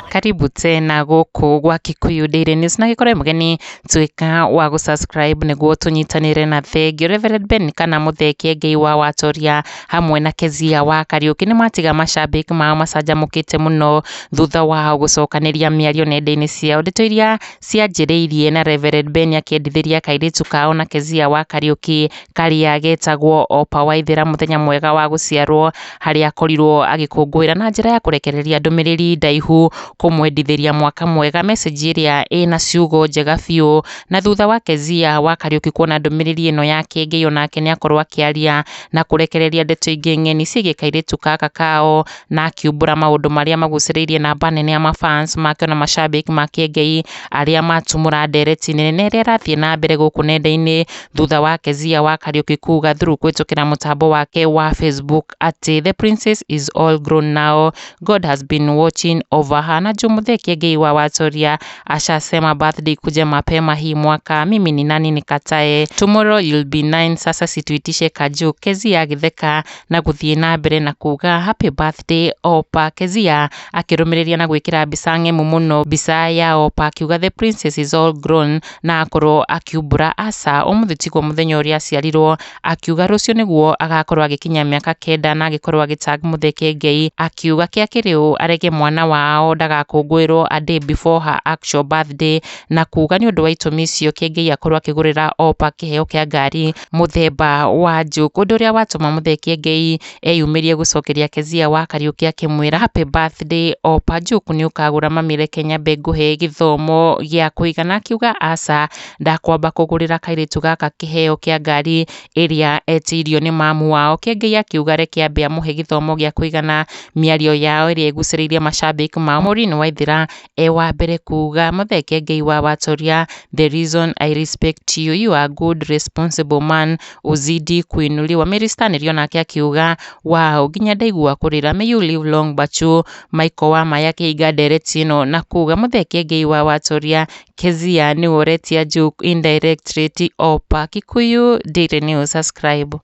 Karibu tena gũkũ gwa Kikuyu Daily News na gĩkorwo mũgeni tuĩka wa gũ-subscribe nĩguo tũnyitanĩre na thengio. Reverend Ben kana Mũthee Kĩengei wa Watoria hamwe na Kezia wa Kariũki nĩ matiga macambĩki mao macanjamũkĩte mũno thutha wao gũcokanĩria mĩario nenda-inĩ ciao. Ndeto iria cianjĩrĩirie na Reverend Ben akĩendithĩria kairĩtu kao na Kezia wa Kariũki karĩa getagwo Opa Waithera mũthenya mwega wa gũciarwo, harĩa akorirwo agĩkũngũĩra na njĩra ya kũrekereria ndũmĩrĩri ndaihu kũmwendithĩria mwaka mwega, message ĩrĩa ĩna ciugo njega biũ. Na thutha wa Kezia wa Kariũki kuona ndũmĩrĩri ĩno ya Kĩengei, onake nĩ akorwo akĩaria na kũrekereria ndeto ingĩ ng'eni ciĩgiĩ kairĩtu gaka kao, na akiumbũra maũndũ marĩa magucĩrĩirie namba nene ya mafans make na macambĩki ma Kĩengei arĩa matumũra ndereti nene ĩrĩa ĩrathiĩ na mbere gũkũ nenda-inĩ thutha wa Kezia wa Kariũki kuga through kũhĩtũkĩra mũtambo wake wa Facebook atĩ "The princess is all grown now, God has been watching over her." Na Mũthee Kĩengei wa Watoria ashasema birthday kuja mapema hii mwaka, mimi ni nani nikatae? Tomorrow you'll be 9, sasa situitishe kaju. Kezia agĩtheka na gũthiĩ na mbere na kuga "Happy birthday, Opa." Kezia akĩrũmĩrĩria na gwĩkĩra mbica ng'emu mũno, mbica ya Opa, akiuga "The princess is all grown", na akorwo akiumbũra aca ũmũthĩ tiguo mũthenya ũrĩa aciarirwo, akiuga rũciũ nĩguo agakorwo agĩkinyia mĩaka 9, na agĩkorwo agĩtag Mũthee Kĩengei akiuga kĩa kĩrĩu arege mwana wao ndagakũngũĩrwo a day before her actual birthday, na kuga nĩ ũndũ wa itũmi icio Kĩengei akorwo akĩgũrĩra Opa kĩheo kĩa ngari mũthemba wa Juke, ũndũ ũrĩa watũma Mũthee Kĩengei eyumĩrie gũcokeria Kezia wa Kariũki akĩmwĩra "Happy birthday, Opa, Juke nĩ ũkagũra mami, reke nyambe ngũhe gĩthomo gĩa kũigana." Akiuga aca, ndakwamba kũgũrĩra kairĩtu gaka kĩheo kĩa ngari ĩrĩa etĩirio nĩ mamu wao. Kĩengei akiuga reke ambe amũhe gĩthomo gĩa kũigana. Mĩario yao ĩrĩa ĩgucĩrĩirie macambĩki mao, Maureen Waithera e wa mbere kuga "Mũthee Kĩengei wa Watoria, the reason I respect you, you are good responsible man, uzidi kuinuliwa." Mary Stanley onake akiuga "Wow, nginya ndaigua kũrĩra, may you live long, Bachu." Michael Wamaya akĩhinga ndereti ĩno na kuga "Mũthee Kĩengei wa Watoria, Kezia nĩwe ũretia Juke indirectly ti Opa." Kikuyu Daily News, subscribe.